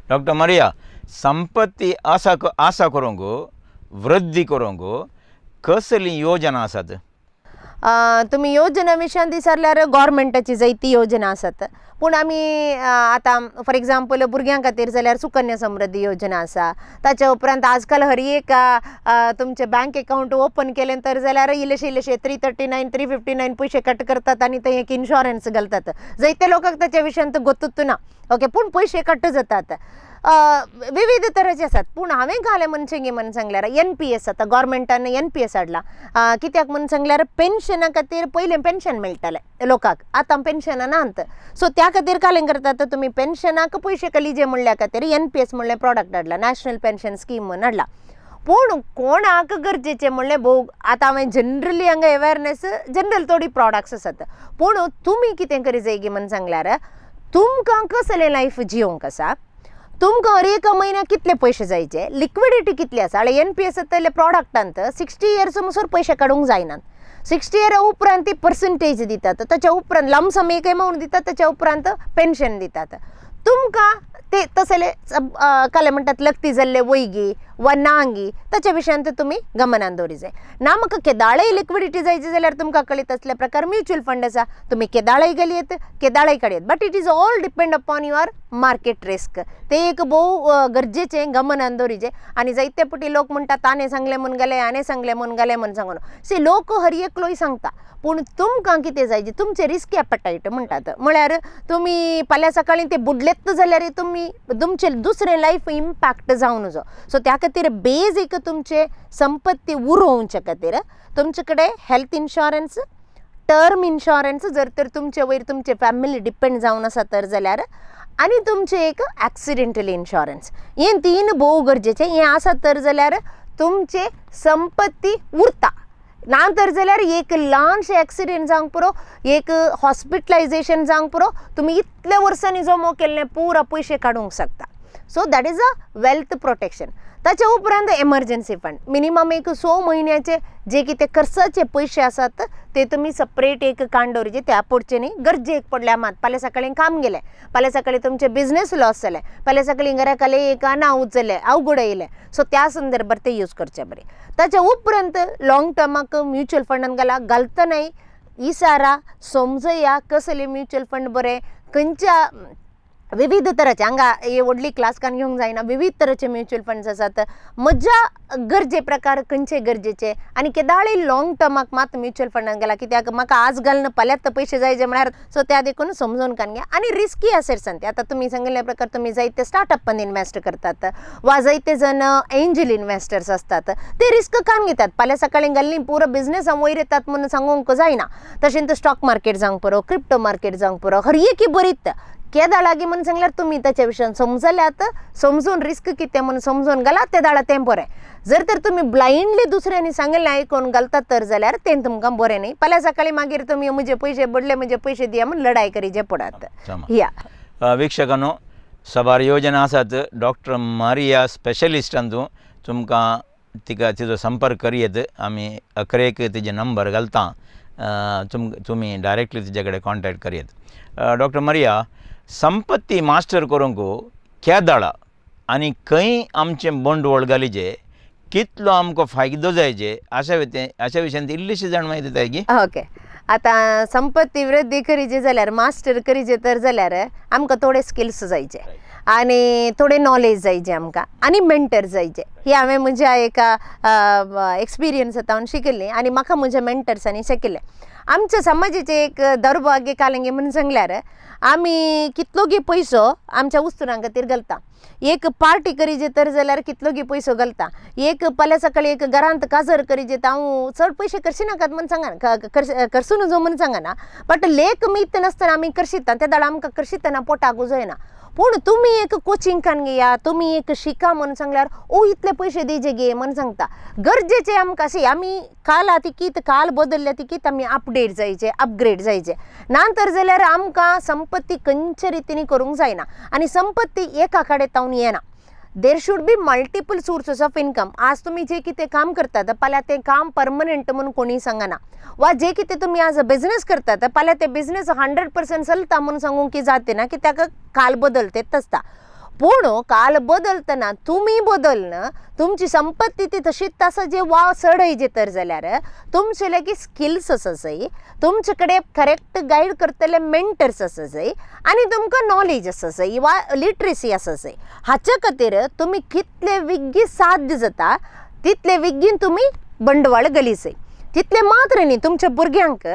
Doctor मरिया, संपत्ती आसा आसा करूंक, वृद्धी करूंक कसली योजना आसात? तुमी योजना विशयान विचारल्यार गव्हर्मेंटाची जायती योजना आसात, पूण आमी आतां फॉर एग्जाम्पल भुरग्यां खातीर जाल्यार सुकन्या समृद्धी योजना आसा. ताच्या उपरांत आजकाल हर एक तुमचें बँक एकावंट ओपन केलें तर जाल्यार इल्लेशे इल्लेशे 339, 359 पयशे कट करतात आनी थंय एक इन्शुरन्स घालतात. जायते लोकांक ताच्या विशयांत गोत्तूच ना, ओके, पूण पयशे कट जातात. विविध तरेचे आसात, पूण हांवें घालें म्हणचें गे म्हण सांगल्यार एनपीएस. आतां गव्हर्मेंटान एनपीएस हाडला. कित्याक म्हण सांगल्यार पेन्शना खातीर, पयलें पेन्शन मेळटालें लोकांक, आतां पेन्शनां नात. सो त्या खातीर कालें करतात, तुमी पेन्शनाक पयशे कलिजे म्हणल्या खातीर एनपीएस म्हणलें प्रॉडक्ट हाडला, नॅशनल पेन्शन स्कीम म्हूण हाडला. पूण कोणाक गरजेचें म्हणलें भोव आतां हांवें जनरली हांगा एवेरनेस जनरल थोडी प्रॉडक्ट्स आसात, पूण तुमी कितें करी जाय म्हण सांगल्यार तुमकां कसलें लायफ जियोंक आसा, तुमकां हर एका म्हयन्याक कितले पयशे जायचे, लिक्विडिटी कितली आसा. आनी एनपीएस तले प्रॉडक्टांत 60 इयर्स म्हणसर पयशे काडूंक जायनात. 60 इयरा उपरांत ती पर्संटेज दितात, ताच्या उपरांत लमसम एक एमावंट दितात, ताच्या उपरांत पेन्शन दितात तुमकां. ते तसले काले म्हणटात लग्ती जाल्ले वयगी वा नांगी ताच्या विशयांत तुमी गमनान दवरी जाय ना. म्हाका केदाळय लिक्विडिटी जायची जाल्यार तुमकां कळीत असले प्रकार म्युच्युअल फंड आसा, तुमी केदाळय घालयेत, केदाळय काडयेत, but it is all depend upon your market risk. ते एक भोव गरजेचें गमनान दवरीचें. आनी जायते पटी लोक म्हणटा ताणें सांगलें म्हूण गेलें, हाणें सांगलें म्हूण गेलें म्हूण सांगून. सी, लोक हर एकलोय सांगता, पूण तुमकां कितें जाय, तुमचें रिस्क एपेटायट म्हणटात, म्हळ्यार तुमी फाल्यां सकाळीं ते बुडलेत जाल्यार तुमी तुमचें दुसरें लायफ इम्पॅक्ट जावं नजो. सो त्या खातीर बेजीक तुमचे संपत्ती उरोवचे खातीर तुमचे कडेन हेल्थ इन्शुरन्स, टर्म इन्शुरन्स जर तर तुमचे वयर तुमचे फॅमिली डिपेंड जावन आसा तर जाल्यार, आनी तुमचें एक एक्सिडेंटल इन्शुरन्स, हें तीन भोव गरजेचें. हें आसा तर जाल्यार तुमचे संपत्ती उरता, ना तर जाल्यार एक ल्हानशें एक्सिडेंट जावंक पुरो, एक हॉस्पिटलायजेशन जावंक पुरो, तुमी इतल्या वर्सांनी जमो केल्ले पुरा पयशे काडूंक शकता. So that is a wealth protection. ताच्या उपरांत एमर्जन्सी फंड, मिनिमम एक 6 म्हयन्याचे जे कितें खर्चाचे पयशे आसात ते तुमी सपरेट एक काण दवरिचे, त्या पडचे न्ही गरजेक पडल्या मात. फाल्यां सकाळीं काम गेलें, फाल्यां सकाळीं तुमचें बिजनेस लॉस जालें, फाल्यां सकाळीं घरा कडेन एक अनाहूत जालें, अवघड येयलें, सो त्या संदर्भार ते यूज करचे बरें. ताच्या उपरांत लॉंग टर्माक म्युच्युअल फंडान घाला. घालतनाय इसारा समजया कसले म्युच्युअल फंड बरें, खंयच्या विविध तराचे. हांगा ही व्हडली क्लास कान घेवंक जायना. विविध तरेचे म्युच्युअल फंड्स आसात, म्हज्या गरजे प्रकार खंयचे गरजेचे आनी केदाळी लॉंग टर्माक मात म्युच्युअल फंडान गेला, कित्याक म्हाका आज घालून फाल्यांच पयशे जाय म्हळ्यार. सो त्या देखून समजून कान घ्या. आनी रिस्की असेट्सान ते आतां तुमी सांगिल्ल्या प्रकार तुमी जायते स्टार्टअपान इन्वेस्ट करतात वा जायते जण एंजल इन्वेस्टर्स आसतात, ते रिस्क कान घेतात. फाल्यां सकाळीं घाल्ली पुरो बिजनेस वयर येतात म्हणून सांगूंक जायना. तशेंच स्टॉक मार्केट जावंक पुरो, क्रिप्टो मार्केट जावंक पुरो, हर एकी बरीत केदाळ लागीं म्हणून सांगल्यार तुमी ताच्या विशयान समजल्यात, समजून रिस्क कितें म्हणून समजून घालात ते दाळा तें बरें. जर तर तुमी ब्लायंडली दुसऱ्यांनी सांगिल्लें आयकून घालतात तर जाल्यार तें तुमकां बरें न्ही. फाल्यां सकाळीं मागीर तुमी म्हजे पयशे बुडले, म्हजे पयशे दिया म्हूण लडाय करीचे पडत. या. वीक्षकांनो, साबार योजना आसात. डॉक्टर मारिया स्पेशलिस्टान तूं तुमकां तिका तिजो संपर्क करयेत. आमी अखरेक तिजे नंबर घालता, तुमी डायरेक्टली तिजे कडेन कॉन्टेक्ट करयेत. डॉक्टर मारिया, संपत्ती मास्टर करूंक केदाळा आनी खंय आमचें बंडवळ घालीचे, कितलो आमकां फायदो जायचे, अशा विशयान इल्लीशी जाण म्हायती दिताय की? ओके, आतां संपत्ती वृद्धी करीचे जाल्यार, मास्टर करीचे तर जाल्यार आमकां थोडे स्किल्स जायचे आनी थोडे नॉलेज जायचे आमकां आनी मेंटर जायचे. ही हांवें म्हज्या एका एक्सपिरियन्स हांव शिकिल्ली आनी म्हाका म्हज्या मेंटर्सांनी शिकयलें. आमच्या समाजाचें एक दौर्भाग्य कालंगे म्हणून सांगल्यार आमी कितलोगी पयसो आमच्या वस्तुरां खातीर घालता. एक पार्टी करीचे तर जाल्यार कितलोगी पयसो घालता. एक फाल्यां सकाळीं एक घरांत काजर करीचे तर हांव चड पयशे करशी नाकात म्हूण सांगना, करसूं नजो म्हूण सांगना, बट लेख मीत नासतना आमी करशिता ते दाडा आमकां करशितना पोटाक जायना. पूण तुमी एक कोचिंग कान घेया, तुमी एक शिका म्हणून सांगल्यार ओ इतले पयशे दिजे गे म्हणून सांगता. गरजेचे आमकां अशी आमी काल तिकीत काल बदलल्या तिकीत आमी अपडेट जायचे, अपग्रेड जायचे ना तर जाल्यार आमकां संपत्ती खंयच्या रितीन करूंक जायना. आनी संपत्ती एका कडेन तावन येना. There should be multiple sources of income. आज तुमी जे कितें काम करतात फाल्यां तें काम परमनंट म्हणून कोणीय सांगना, वा जे कितें तुमी आज बिजनेस करतात फाल्यां तें बिजनेस 100% चलता म्हणून सांगूंक की जाते ना, कित्याक काल बदलतेच आसता. पूण काल बदलतना तुमी बदलना, तुमची संपत्ती ती तशीच आसा जे वा चडय तर जाल्यार तुमचे लागीं स्किल्स आसा जाय, तुमचे कडेन करेक्ट गायड करतले मेंटर्स आसा जाय आनी तुमकां नॉलेज आसा जाय वा लिट्रसी आसा जाय. हाचे खातीर तुमी कितले विग्गी साध्य जाता तितले विग्गीन तुमी बंडवाळ घाली जाय. तितलें मात्र न्ही, तुमच्या भुरग्यांक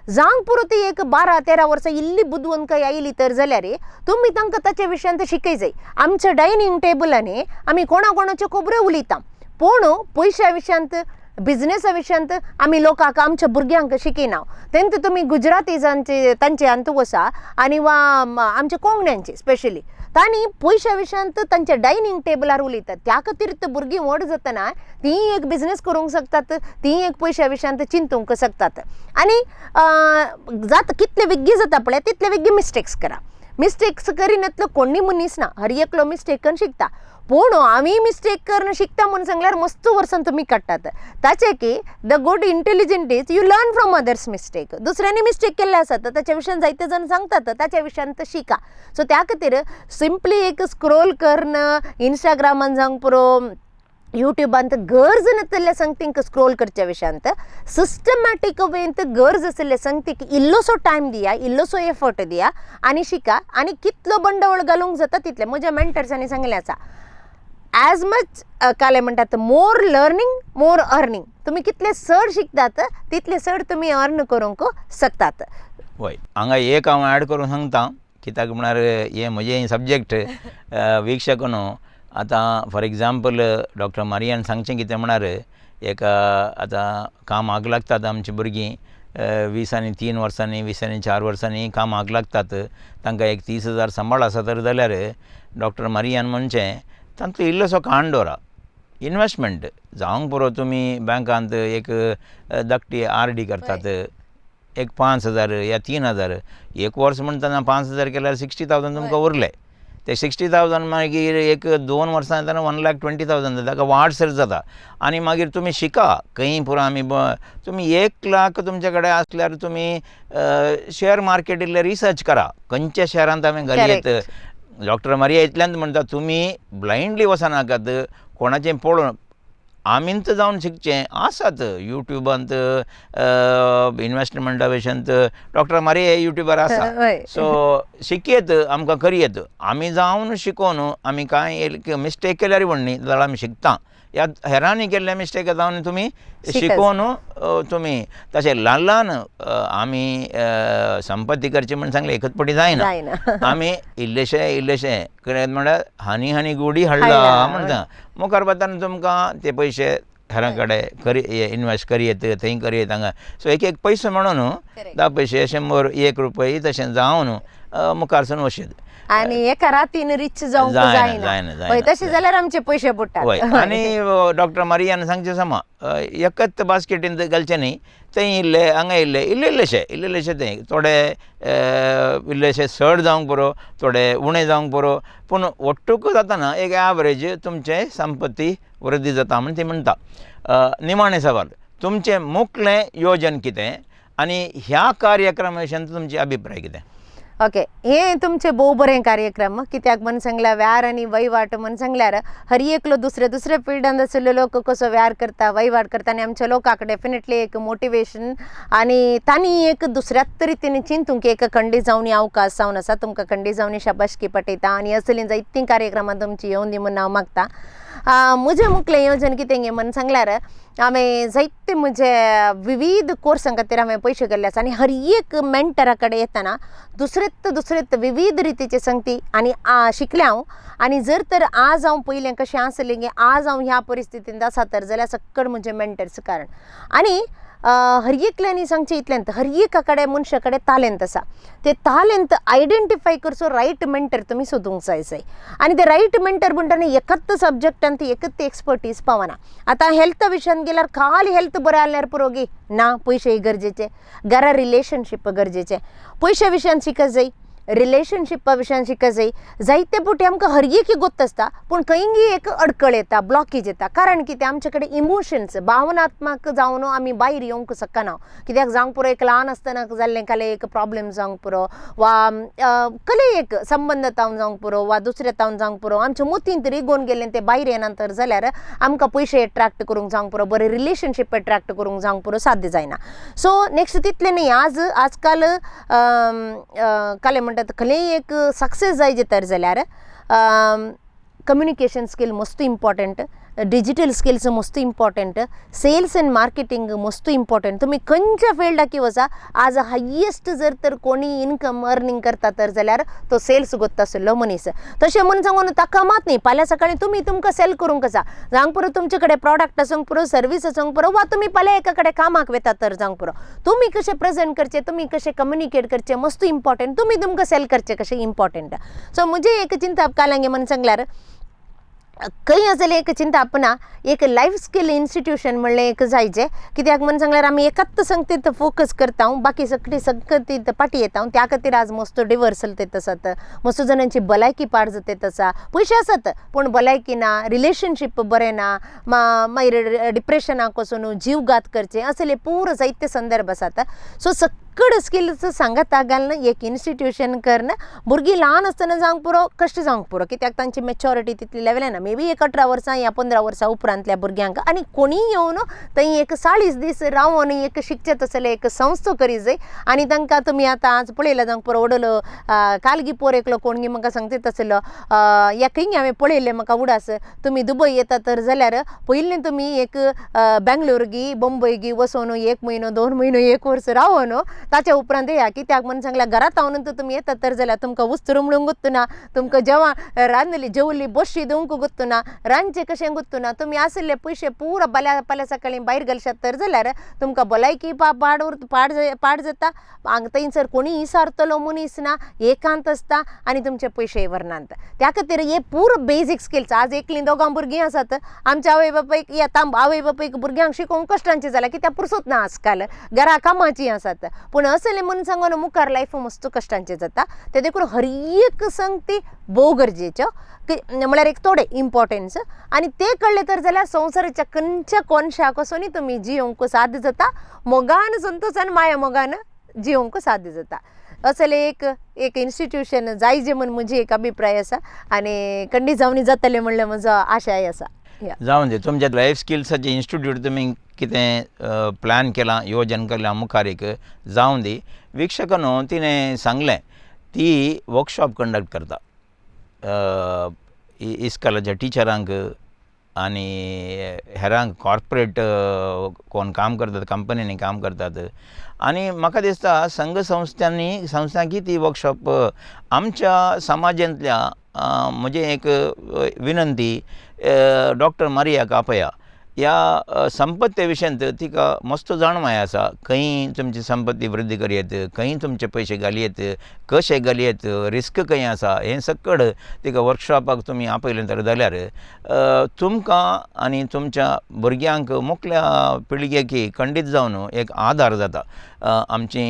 जावंक पुरो ती एक 12-13 वर्सां इल्ली बुदवंतकाय आयली तर जाल्यार तुमी तांकां ताच्या विशयांत शिकय जाय. आमच्या डायनींग टेबलांनी आमी कोणा कोणाच्यो खबऱ्यो उलयता, पूण पयश्या विशयांत बिजनेसा विशयांत आमी लोकांक आमच्या भुरग्यांक शिकयना. तेंत तुमी गुजराती जांचे तांचे हातूंत वसा आनी वा आमच्या कोंकण्यांचे स्पेशली तांणी पयश्या विशयांत तांच्या डायनींग टेबलार उलयतात. त्या खातीर तर भुरगीं व्हड जातना तीं एक बिजनेस करूंक शकतात, तीं एक पयश्या विशयांत चिंतूंक शकतात. आनी जाता कितले विग्गी जाता पळय तितले विग्गी मिस्टेक्स करा. मिस्टेक्स करिनातलो कोणूय मनीस ना, हर एकलो मिस्टेक करून शिकता. पूण आमी मिस्टेक करून शिकता म्हूण सांगल्यार मस्त वर्सां तुमी काडटात. ताचें की the good intelligent is you learn from others mistake. दुसऱ्यांनी मिस्टेक केल्ले आसात ताच्या विशयान जायते जाण सांगतात, ताच्या विशयान शिका. सो त्या खातीर सिंपली एक स्क्रोल करून इंस्टाग्रामान जावंक पुरो युट्यूबांत गरज नासलेल्या संगतींक स्क्रोल करच्या विशयांत सिस्टमॅटीक वेंत गरज आशिल्ल्या संगतीक इल्लोसो टायम दिया, इल्लोसो एफर्ट दिया आनी शिका. आनी कितलो बंडवळ घालूंक जाता तितलें. म्हज्या मेंटर्सांनी सांगिल्लें आसा, एज मच काले म्हणटात मोर लर्नींग मोर अर्निंग. तुमी कितले चड शिकतात तितले चड तुमी अर्न करूंक शकतात. वय, हांगा एक हांव एड करून सांगता, कित्याक म्हळ्यार हें म्हजें सब्जेक्ट वीक्षक न्हू. आतां फॉर एग्जाम्पल डॉक्टर मारियान सांगचें कितें म्हळ्यार एक आतां कामाक लागतात आमचीं भुरगीं 20 आनी 3 वर्सांनी 20 आनी 4 वर्सांनी कामाक लागतात. तांकां एक 30,000 सांबाळ आसा तर जाल्यार डॉक्टर मारियान म्हणचें तांतलो इल्लोसो काण दवरा इनवेस्टमेंट जावंक पुरो. तुमी बँकांत एक धाकटी आर डी करतात, एक 5,000 या 3,000 एक वर्स म्हणटना 5,000 केल्यार 60,000 तुमकां उरले. ते 60,000 मागीर एक 2 वर्सां येतना 1,20,000 जाता, ताका वाड सर जाता. आनी मागीर तुमी शिका खंय पुरो आमी तुमी 1 लाख तुमचे कडेन आसल्यार तुमी शेअर मार्केट इल्लें रिसर्च करा, खंयच्या शहरांत हांवें घालयेत. डॉक्टर मारिया इतल्यान म्हणटा तुमी ब्लायंडली वचनाकात, कोणाचें पळोवन आमीच जावन शिकचें आसात युट्यूबांत इनवेस्टमेंटा विशयांत डॉक्टर मारिया युट्यूबार आसा. सो शिकयत आमकां करयेत, आमी जावन शिकोवन आमी कांय मिस्टेक केल्यार म्हण न्ही जाल्यार आमी शिकता. ह्या हेरांनी केल्ले मिस्टेक जावन तुमी शिकोवन तुमी तशें ल्हान ल्हान आमी संपत्ती करची म्हण सांगलें एकच पटी जायना. आमी इल्लेशें इल्लेशें कितें म्हळ्यार हानी हानी गोडी हाडला म्हणटा मुखार वतना तुमकां ते पयशे हेरां कडेन करी इनवेस्ट करयेत, थंय करयेत हांगा. सो एक एक पयसो म्हणून 10 पयशे 100 1 रुपये तशें जावन मुखारसून वचत. आनी एका रातीन रिच जावंक जायना, तशें जाल्यार आमचे पयशे बुडटात. हय, आनी डॉक्टर मारियान सांगचें समा एकच बास्केटीन घालचें न्ही, थंय इल्ले हांगा इल्ले इल्ले इल्लेशे इल्ले इल्लेशे थंय थोडे इल्लेशे चड जावंक पुरो, थोडे उणें जावंक पुरो, पूण ಒಟ್ಟುಕು जाताना एक एवरेज तुमचें संपत्ती वृद्धी जाता म्हण ती म्हणटा. निमाणें सवाल, तुमचें मुखलें योजन कितें आनी ह्या कार्यक्रमा विशयांत तुमची अभिप्राय कितें? ओके, हे तुमचे भोव बरें कार्यक्रम. कित्याक म्हण सांगल्यार व्यार आनी वहिवाट म्हण सांगल्यार हर एकलो दुसरे दुसरे फिल्डान आशिल्ले लोक कसो व्यार करता वहिवाट करता आनी आमच्या लोकांक डेफिनेटली एक मोटिवेशन आनी तांणी एक दुसऱ्याच रितीन चिंतूंक एक खंडी जावन अवकाश जावन आसा. तुमकां खंडी जावन शाबासकी पटयता आनी असलीं जायतीं कार्यक्रमां तुमची येवन दी म्हूण हांव मागता. म्हजें मुखलें येवजण कितें गे म्हण सांगल्यार हांवें जायते म्हजे विविध कोर्सां खातीर हांवें पयशे केल्ले आसा आनी हर एक मेंटरा कडेन येतना दुसरेच दुसरेच विविध रितीचे संगती आनी शिकलें हांव. आनी जर तर आज हांव पयलें कशें आसलें की आज हांव ह्या परिस्थितींत आसा तर जाल्यार सक्कड म्हजें मेंटर्स कारण. आनी हर एकल्यांनी सांगचें इतलेंत हर एका कडेन मनशा कडेन तालेंत आसा, ते तालेंत आयडेंटिफाय करचो रायट मेंटर तुमी सोदूंक जाय जाय. आनी ते रायट मेंटर म्हणटना एकच सब्जॅक्टान ती एकच एक्सपर्टीज पावना. आतां हेल्था विशयान गेल्यार खाली हेल्थ बरें आसल्यार पुरो गी ना, पयशे गरजेचे, घरा रिलेशनशीप गरजेचे, पयशे विशयान शिकत जाय. रिलेशनशिपा विशयान शिक जाय. जायते फावटी आमकां हर एक गोत्त आसता पूण खंयगी एक अडकळ येता, ब्लॉकेज येता. कारण कितें, आमचे कडेन इमोशन्स भावनात्मक जावन आमी भायर येवंक शकना. कित्याक जावंक पुरो, एक ल्हान आसतना जाल्लें कालें एक प्रॉब्लेम जावंक पुरो वा कले एक संबंद तावन जावंक पुरो वा दुसरे तावन जावंक पुरो, आमच्या मतींत रिगोवन गेल्लें तें भायर येना तर जाल्यार आमकां पयशे एट्रॅक्ट करूंक जावंक पुरो, बरें रिलेशनशीप एट्रॅक्ट करूंक जावंक पुरो, साध्य जायना. सो नेक्स्ट तितलें न्ही, आज आजकाल कालें म्हणटात खंयय एक सक्सेस जाय तर जाल्यार कम्युनिकेशन स्कील मस्त इम्पॉर्टंट, डिजिटल स्किल्स मस्त इम्पॉर्टंट, सेल्स एंड मार्केटिंग मस्त इम्पॉर्टंट. तुमी खंयच्या फिल्डाक वचा, आज हायेस्ट जर तर कोणी इनकम अर्निंग करता तर जाल्यार तो सेल्स गोत्ता आशिल्लो मनीस. तशें म्हणून सांगून ताका मात न्ही, फाल्यां सकाळीं तुमी तुमकां सेल करूंक आसा जावंक पुरो, तुमचे कडेन प्रॉडक्ट आसूंक पुरो, सर्वीस आसूंक पुरो वा तुमी फाल्यां एका कडेन कामाक वता तर जावंक पुरो, तुमी कशें प्रेजेंट करचें, तुमी कशें कम्युनिकेट करचें मस्त इम्पॉर्टंट, तुमी तुमकां सेल करचें कशें इम्पॉर्टंट. सो म्हजें एक चिंतप कालांगे म्हणून सांगल्यार खंय आसलें एक चिंतप ना, एक लायफ स्कील इन्स्टिट्यूशन म्हणलें एक जायचें. कित्याक म्हणून सांगल्यार आमी एकाच संगतीत फोकस करता, बाकी सगळी संगतीत फाटीं येता. त्या खातीर आज मस्त डिवर्स चलत आसात, मस्त जाणांची भलायकी पाड जाता आसा. पयशे आसात पूण भलायकी ना, रिलेशनशीप बरें ना, मागीर डिप्रेशनाक वचून जीवघात करचे असले पुरो जायते संदर्भ आसात. सो सक्कड स्किल्स सांगाता घालून एक इन्स्टिट्यूशन करन भुरगीं ल्हान आसतना जावंक पुरो, कश्ट जावंक पुरो, कित्याक तांची मॅच्योरिटी तितली लेवल येना. मे बी एक 18 वर्सां या 15 वर्सां उपरांतल्या भुरग्यांक आनी कोणीय येवन थंय एक 40 दीस रावन एक शिकचें तसलें एक संस्था करी जाय. आनी तांकां तुमी आतां आज पळयलां जावंक पुरो, वडलो कालगी पोर एकलो कोणगी म्हाका सांगता तसलो ह्या खंय हांवें पळयल्लें, म्हाका उडास, तुमी दुबय येता तर जाल्यार पयलीं तुमी एक बेंगलोर गी बंबय गी वचून 1 म्हयनो 2 म्हयनो 1 वर्स रावन ताच्या उपरांत येया. कित्याक म्हणून सांगल्यार घरांत रावन तुमी येता तर जाल्यार तुमकां वस्तू म्हणूंक गुत्तुना, तुमकां जेवण रांदली जेवली बशी दिवंक गुत्तुना, रांदचें कशें गुत्तुना, तुमी आशिल्ले पयशे पुरा फाल्यां फाल्यां सकाळीं भायर घालशात तर जाल्यार तुमकां भलायकी पाड पाड पाड जाता. हांगा थंयसर कोणीय विचारतलो मनीस ना, एकांत आसता आनी तुमचे पयशे व्हरनात. त्या खातीर हे पुरो बेजीक स्किल्स. आज एकलीं दोगां भुरगीं आसात, आमच्या आवय बापायक या आवय बापायक भुरग्यांक शिकोवंक कश्टांचें जालां, कित्याक पुरसोत ना आजकाल, घरा कामाचीं आसात. पूण असलें म्हणून सांगून मुखार लायफ मस्त कश्टांचें जाता. ते देखून हर एक संगती भोव गरजेच्यो, म्हळ्यार एक थोडें इम्पॉर्टन्स आनी ते कळ्ळें तर जाल्यार संवसाराच्या खंयच्या कोनशाक वचूनय तुमी जियोंक साध्य जाता, मोगान संतोशान माया मोगान जियोंक साध्य जाता. असलें एक एक इन्स्टिट्यूशन जायजे म्हूण म्हजी एक अभिप्राय आसा आनी खंडीत जावनी जातलें म्हणलें म्हजो आशाय आसा. जावन दी. तुमच्या लायफ स्किल्साचें इन्स्टिट्यूट तुमी कितें प्लॅन केलां, योजन केलां मुखार एक जावन दी. वीक्षकांनो, तिणें सांगलें ती वर्कशॉप कंडक्ट करता इस्कॉलाच्या टिचरांक आनी हेरांक, कॉर्पोरेट कोण काम करतात, कंपनींनी काम करतात. आनी म्हाका दिसता संघ संस्थांनी संस्थांकी ती वर्कशॉप आमच्या समाजांतल्या. म्हजें एक विनंती, डॉक्टर मारियाक आपया. ह्या संपत्ती विशयांत तिका मस्त जाणवाय आसा, खंय तुमची संपत्ती वृद्धी करयेत, खंय तुमचे पयशे घालयेत, कशे घालयेत, रिस्क खंय आसा, हें सक्कड तिका वर्कशॉपाक तुमी आपयलें तर जाल्यार तुमकां आनी तुमच्या भुरग्यांक मुखल्या पिळगेक खंडीत जावन एक आदार जाता. आमची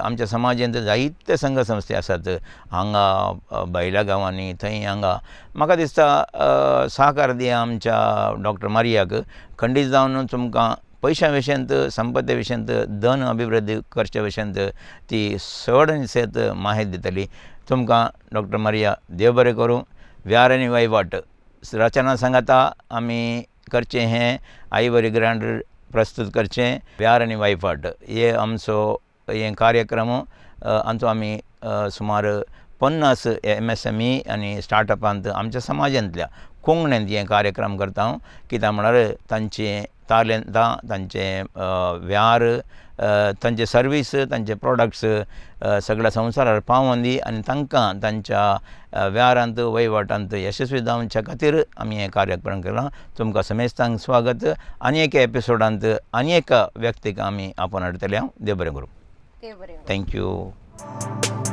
आमच्या समाजांत जायते संघ संस्थे आसात, हांगा भायल्या गांवांनी, थंय हांगा. म्हाका दिसता सहकार दिया आमच्या डॉक्टर मारियाक. खंडीत जावन तुमकां पयशां विशयांत, संपत्ती विशयांत, धन अभिवृद्धी करच्या विशयांत ती चड आनी सेत माहिती दितली तुमकां. डॉक्टर मारिया, देव बरें करूं. व्यार आनी वहिवाट रचना सांगाता आमी करचें हें आयवरी ग्रांड प्रस्तूत करचें व्यार आनी वहिवाट हे आमचो हे कार्यक्रम. आमचो आमी सुमार 50 MSME आनी स्टार्टअपांत आमच्या समाजांतल्या कोंकणींत हे कार्यक्रम करता. कित्याक म्हळ्यार तांचे तालेंतां, तांचे व्यार, तांचे सर्वीस, तांचे प्रोडक्ट्स सगळ्या संवसारार पावोन दी आनी तांकां तांच्या व्यारांत वहिवाटांत यशस्वी जावच्या खातीर आमी हें कार्यक्रम केलां. तुमकां समेस्तांक स्वागत. आनी एका एपिसोडांत आनी एका व्यक्तीक आमी आपोवन हाडटले. हांव देव बरें करूं. Thank you.